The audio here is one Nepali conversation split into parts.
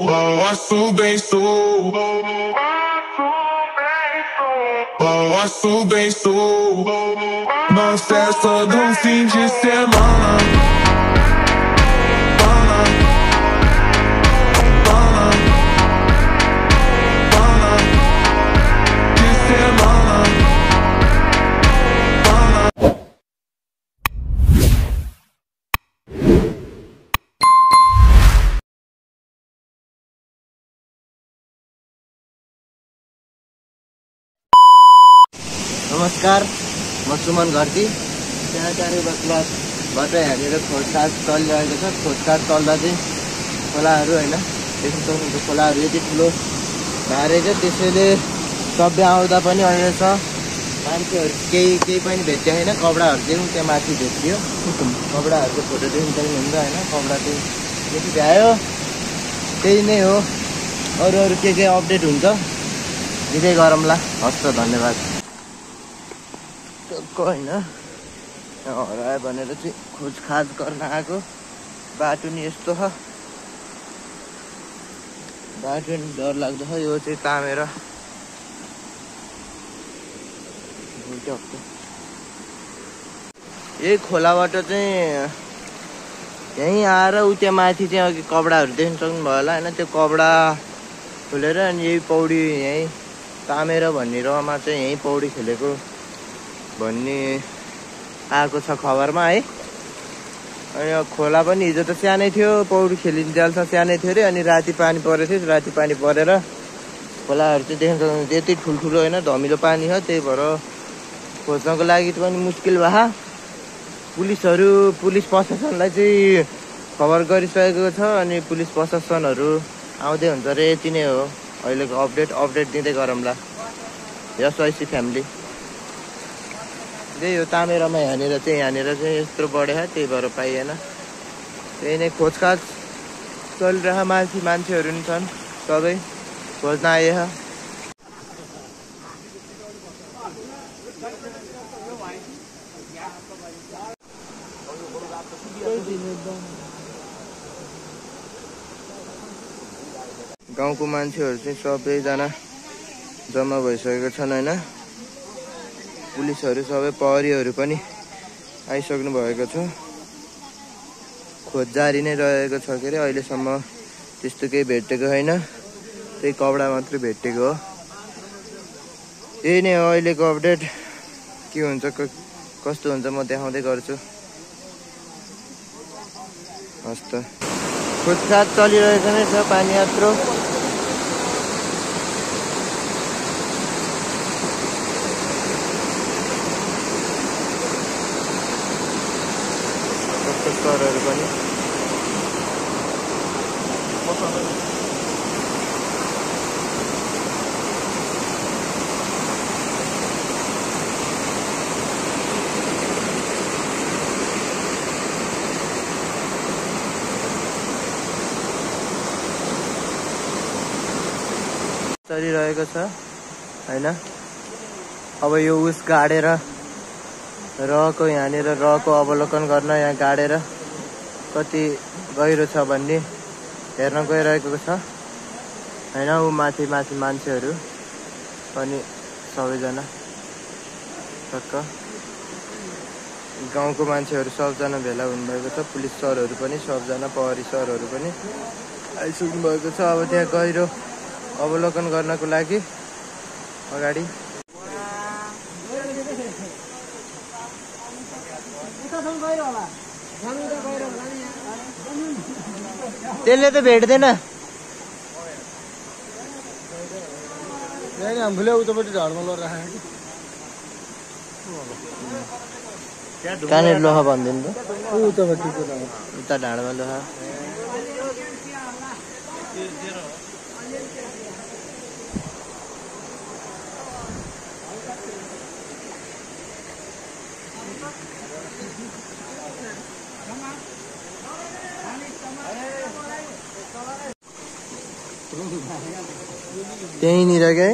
Balanço bem sou. Balanço bem sou. Na festa do fim de semana. नमस्कार, म सुमन घरती। त्यहाँ चारैबाट यहाँनिर खोजखाज चलिरहेको छ। खोजखाज चल्दा चाहिँ खोलाहरू होइन, देख्न सक्नुहुन्छ खोलाहरू यति ठुलो भारे छ, त्यसैले सबै आउँदा पनि रहेछ मान्छेहरू केही पनि भेट्यो होइन। कपडाहरू चाहिँ त्यहाँ माथि भेटियो, कपडाहरूको फोटो देख्नु सक्नुहुन्छ होइन। कपडा चाहिँ यति भ्यायो, त्यही नै हो। अरू के अपडेट हुन्छ दिँदै गरौँला। हस् त, धन्यवाद। होइन हरायो भनेर चाहिँ खोजखाज गर्न आएको। बाटो नि यस्तो छ, बाटो नि डर लाग्दो छ। यो चाहिँ तामेर यही खोलाबाट चाहिँ यहीँ आएर त्यहाँ माथि चाहिँ अघि कपडाहरू देख्न सक्नुभयो होला होइन। त्यो कपडा खोलेर अनि यही पौडी यहीँ तामेर भन्ने रहमा चाहिँ यहीँ पौडी खेलेको भन्ने आएको छ खबरमा है। अनि खोला पनि हिजो त सानै थियो, पौडी खेलिन्जेल त सानै थियो अरे। अनि राति पानी परेको थियो, राति पानी परेर खोलाहरू चाहिँ देख्न सक्नुहुन्छ यति ठुल्ठुलो होइन, धमिलो पानी छ। त्यही भएर खोज्नको लागि पनि मुस्किल भए। पुलिस प्रशासनलाई चाहिँ खबर गरिसकेको छ। अनि पुलिस प्रशासनहरू आउँदै हुन्छ अरे। यति नै हो अहिलेको अपडेट दिँदै गरौँला। यसवाइसी फ्यामिली त्यही हो। तामेरामा यहाँनिर चाहिँ यत्रो बढेको, त्यही भएर पाइएन। त्यही नै खोजखाज चलिरह। मान्छेहरू नि छन्, सबै खोज्न आए। गाउँको मान्छेहरू चाहिँ सबैजना जम्मा भइसकेको छन् होइन। पुलिसहरू सबै प्रहरीहरू पनि आइसक्नु भएको छ। खोज जारी नै रहेको छ के अरे। अहिलेसम्म त्यस्तो केही भेटेको छैन, त्यही कपडा मात्रै भेटेको हो। यही नै हो अहिलेको अपडेट। के हुन्छ कस्तो हुन्छ म देखाउँदै गर्छु। हस् त, खोजखाज चलिरहेको नै छ। पानी यात्रो सरहरू पनि चलिरहेको छ होइन। अब यो उस गाडेर रहको यहाँनिर रहको अवलोकन गर्न यहाँ गाडेर कति गहिरो छ भन्ने हेर्न गइरहेको छ होइन। ऊ माथि मान्छेहरू पनि सबैजना टक्क गाउँको मान्छेहरू सबजना भेला हुनुभएको छ। पुलिस सरहरू पनि सबजना, प्रहरी सरहरू पनि आइसक्नु भएको छ। अब त्यहाँ गहिरो अवलोकन गर्नको लागि अगाडि त्यसले त भेट्दैन। हामीले उतापट्टि झाडमा लगाएर कहाँनिर लोहा भनिदिनु त। उता ढाडमा लोहा। त्यहीँनिर क्या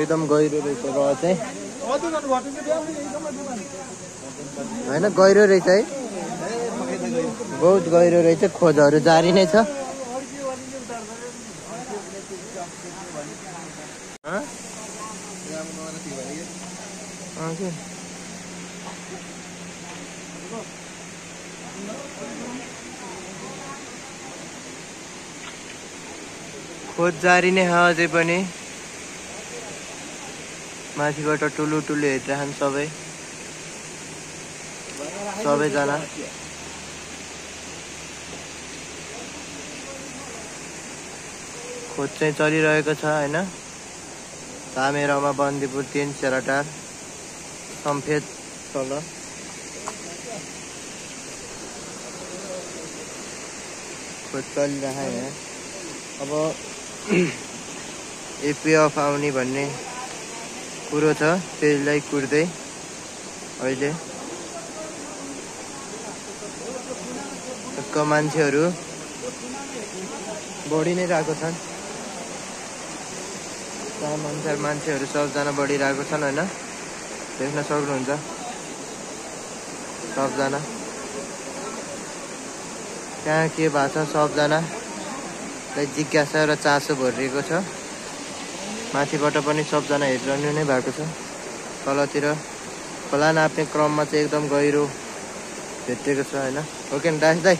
एकदम गहिरो रहेछ र चाहिँ होइन गहिरो रहेछ है बहुत गहिरो रहेछ खोजहरू जारी नै छ खोज जारी नै छ अझै पनि माथिबाट ठुलो ठुलो हेरिरहन् सबैजना खोज चाहिँ चलिरहेको छ हैन तामेरामा बन्दीपुर 3 सेराटार सम्फेद तल खोज चलिरहेको है अब एपीएफ आउने भन्ने कुरो छ त्यसलाई कुर्दै अहिले मान्छेहरू बढी नै रहेको छन् अनुसार मान्छेहरू सबजना बढिरहेको छन् हैन देख्न सक्नुहुन्छ सबजना त्यहाँ के भएको छ सबजनालाई जिज्ञासा र चासो भरिएको छ माथिबाट पनि सबजना हेरिरहनु नै भएको छ तलतिर खोला नाप्ने क्रममा चाहिँ एकदम गहिरो भेटेको छ हैन हो कि दास दाइ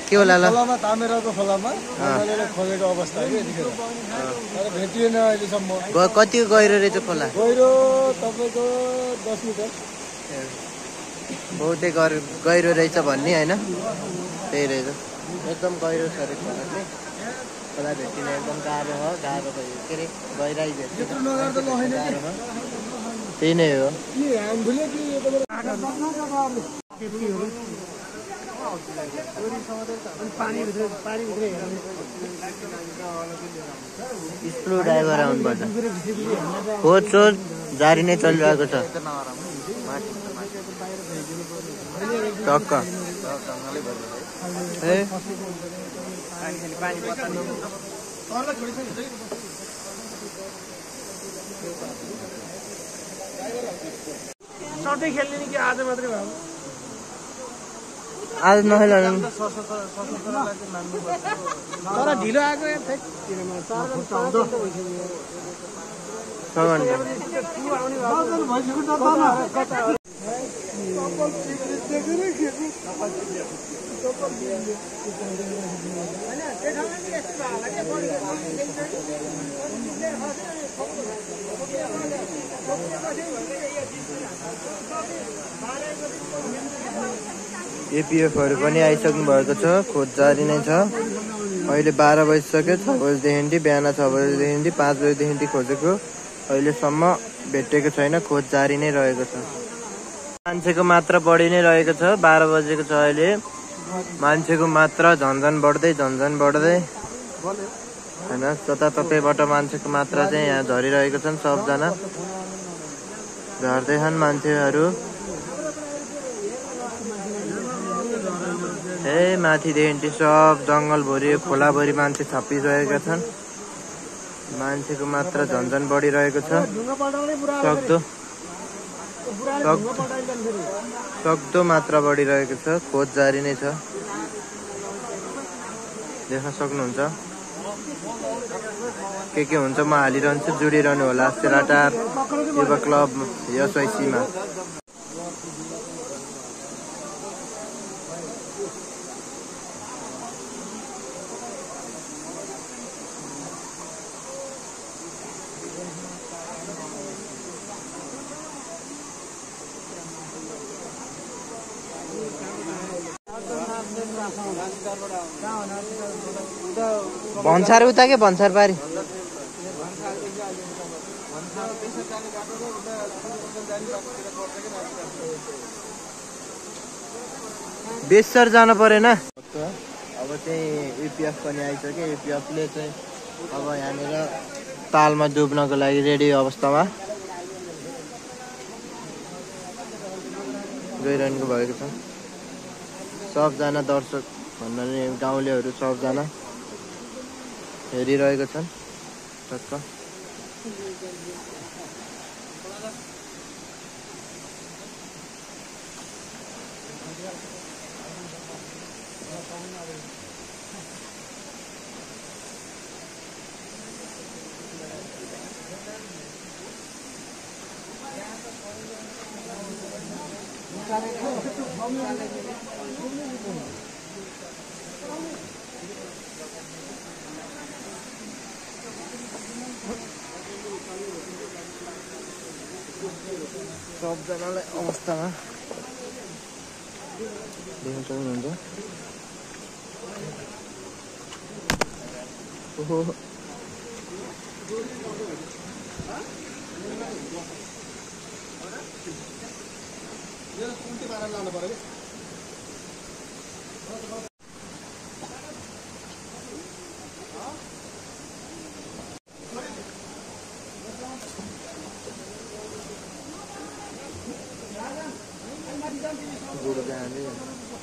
के होला ल खोलामा तामेराको खोलामा खोजेको अवस्था हो यतिखेर तर भेटिएन अहिलेसम्म कति गहिरो रहेछ खोला गहिरो तपाईको 10 मिटर बहुतै गहिरो रहेछ भन्ने हैन त्यही रहेछ एकदम गहिरो छ रे खोला चाहिँ खोला भेटिन एकदम गाह्रो हो गाह्रो भयो के रे गहिराई भेट्छ त्यही नै हो स्क्रू ड्राइभर आउनुपर्छ खोज सोध जारी नै चलिरहेको छ टक्क सधैँ खेल्ने कि आज मात्रै भयो आज नखेल तर ढिलो आएको एपीएफहरू पनि आइसक्नु भएको छ खोज जारी नै छ अहिले 12 बजिसक्यो 6 बजेदेखि बिहान 6 बजेदेखि 5 बजेदेखि खोजेको अहिलेसम्म भेटेको छैन खोज जारी नै रहेको छ मान्छेको मात्रा बढी नै रहेको छ 12 बजेको छ अहिले मान्छेको मात्रा झन्झन बढ्दै हैन जताततैबाट मान्छेको मात्रा चाहिँ यहाँ झरिरहेको छन् सबजना झर्दै छन् मान्छेहरू माथिदेखि सब जङ्गलभरि खोलाभरि मान्छे थपिरहेका छन् मान्छेको मात्रा झन्झन बढिरहेको छ सक्दो मात्रा बढिरहेको छ खोज जारी नै छ देख्न सक्नुहुन्छ के हुन्छ म हालिरहन्छु जोडिरहनु होला सेराटार युवा क्लब एसआइसीमा कहाँ भन्सार उता के भन्सार पारी बेसर जानु परेन अब चाहिँ युपिएफ पनि आइसक्यो युपिएफले चाहिँ अब यहाँनिर तालमा डुब्नको लागि रेडी अवस्थामा गइरहनु भएको छ सबजना दर्शक भन्नाले गाउँलेहरू सबजना हेरिरहेको छन् टक्क सबजनालाई अवस्थामा देख्न सक्नुहुन्छ ओहो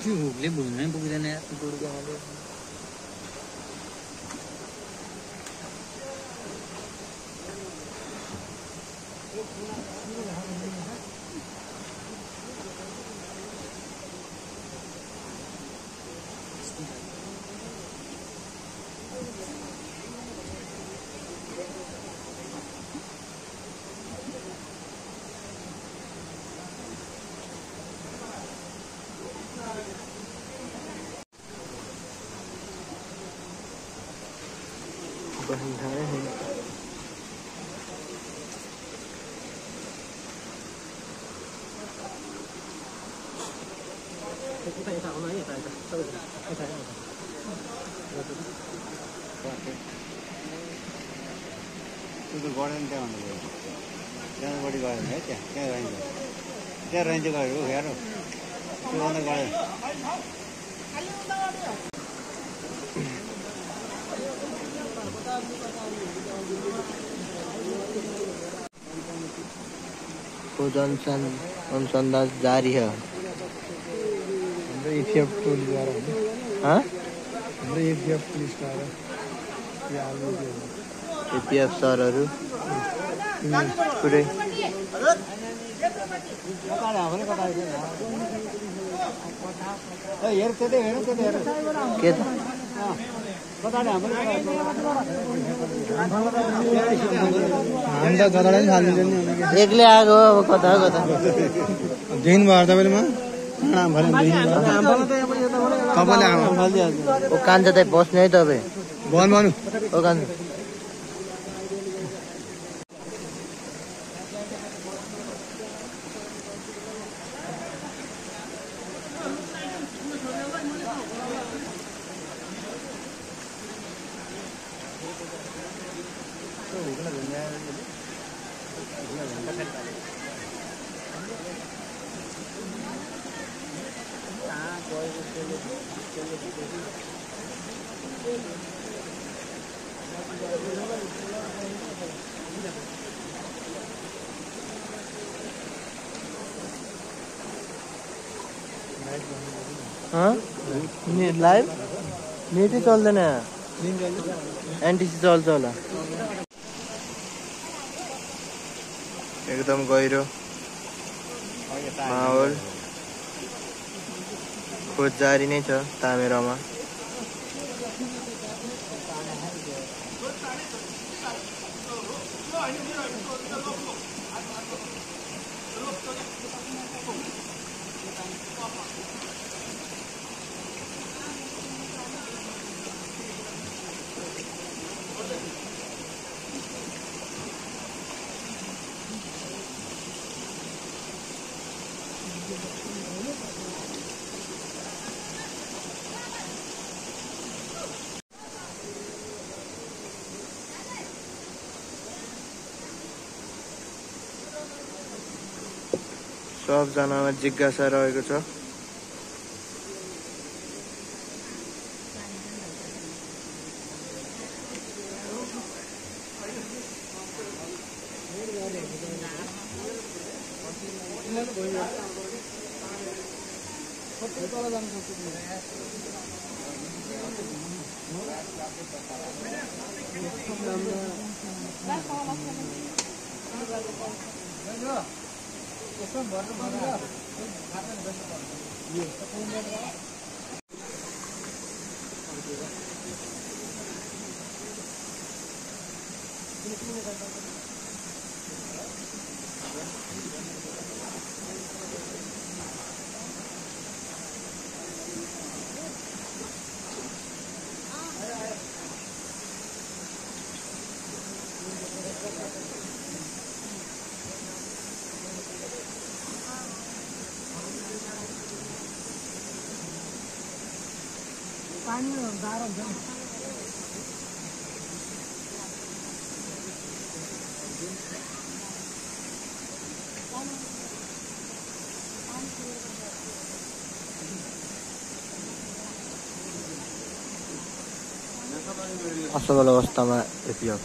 हुकले बुझ्नै पुग्दैन यार त्यो गर्दैन त्यहाँ भन्नु त्यहाँ बढी गऱ्यो है त्यहाँ रहन्छ गयो हेर त्योभन्दा गऱ्यो खोज अनुसंधान जारी है एफएफ टोलीद्वारा हाँ हाम्रो एफएफ पुलिसद्वारा एपीएफ सरहरू पुरै के त एक्लै आएको अब कता कता दिन भयो तपाईँमा ओ कान्छ त बस्ने है तपाईँ भन्नु ओ कान्छ लाइभ नेटै चल्दैन एनटिसी चल्छ होला एकदम गहिरो माहौल खोज जारी नै छ तामेरामा सबजनामा जिज्ञासा रहेको छ। असफल अवस्थामा यति हो।